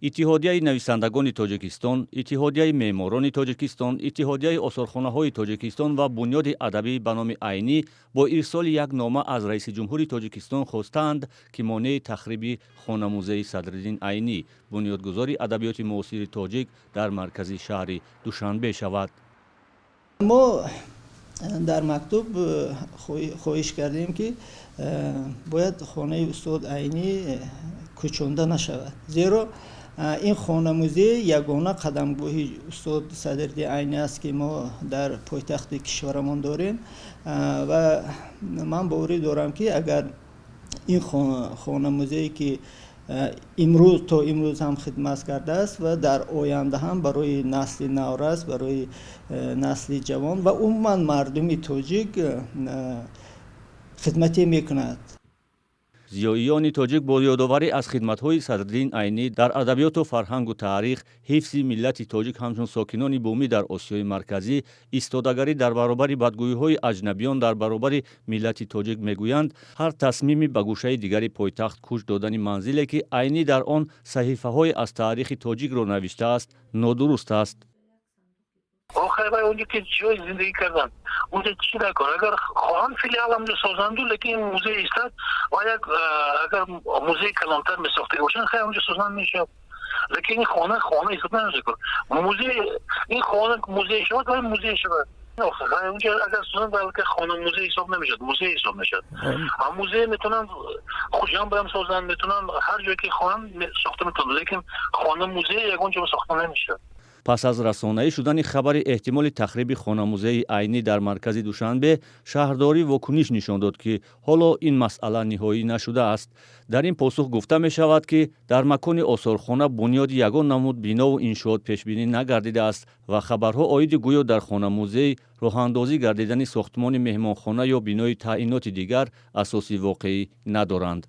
Иттиҳодияи нависандагони Тоҷикистон, Иттиҳодияи меъморони Тоҷикистон, Иттиҳодияи осорхонаҳои Тоҷикистон ва Бунёди адабӣ ба номи Айнӣ бо ирсоли як нома аз раиси ҷумҳури Тоҷикистон хостаанд, ки монеи тахриби хонамузеи Садриддин Айнӣ, бунёдгузори адабиёти муосири тоҷик, дар маркази шаҳри Душанбе шавад. Мо дар мактуб хоҳиш кардем, ки бояд хонаи устод Айнӣ кӯчонда нашавад, зеро ин хона-музей ягона қадамгоҳи устод Садриддин Айнӣ аст, ки мо дар пойтахти кишварамон дорем. Ва ман боварӣ дорам, ки агар ин хона-музее, ки имрӯз то имрӯз ҳам хидмат кардааст ва дар оянда ҳам барои насли наврас, барои насли ҷавон ва умуман мардуми тоҷик хидмате мекунад. Зиёиёни тоҷик бо ёдоварӣ аз хидматҳои Садриддин Айнӣ дар адабиёту фарҳангу таърих, ҳифзи миллати тоҷик ҳамчун сокинони бумӣ дар Осиёи Марказӣ, истодагарӣ дар баробари бадгӯиҳои аҷнабиён дар баробари миллати тоҷик мегӯянд, ҳар тасмими ба гӯшаи дигари пойтахт кӯч додани манзиле, ки Айнӣ дар он саҳифаҳое аз таърихи тоҷикро навиштааст, нодуруст аст. Охир вай онҷо ки ҷои зиндагӣ кардан, онҷо чӣ дар кор? Агар хоҳанд, филиал ҳамҷо созанду, лекин музей истад. Ва як агар музеи калонтар месохтагӣ бошанд, хай, онҷо созан мешавад, лекин ин хона хона ҳисоб намешавад. Музей, ин хона музей шавад, вай музей шавад. Онҷо агар созанд, балки хона музей ҳисоб намешавад, музей ҳисоб мешавад. А музей метавонанд Хуҷанд ҳам созанд, метавонанд ҳар ҷое ки хоҳанд, сохта метавонанд, лекин хона музей ягон ҷо сохта намешавад. Пас аз расонаӣ шудани хабари эҳтимоли тахриби хонамузеи Айнӣ дар маркази Душанбе, шаҳрдорӣ вокуниш нишон дод, ки ҳоло ин масъала ниҳоӣ нашудааст. Дар ин посух гуфта мешавад, ки дар макони осорхона бунёди ягон намуд бинову иншоот пешбинӣ нагардидааст ва хабарҳо оиди гӯё дар хонамузей роҳандозӣ гардидани сохтмони меҳмонхона ё бинои таъиноти дигар асоси воқеӣ надоранд.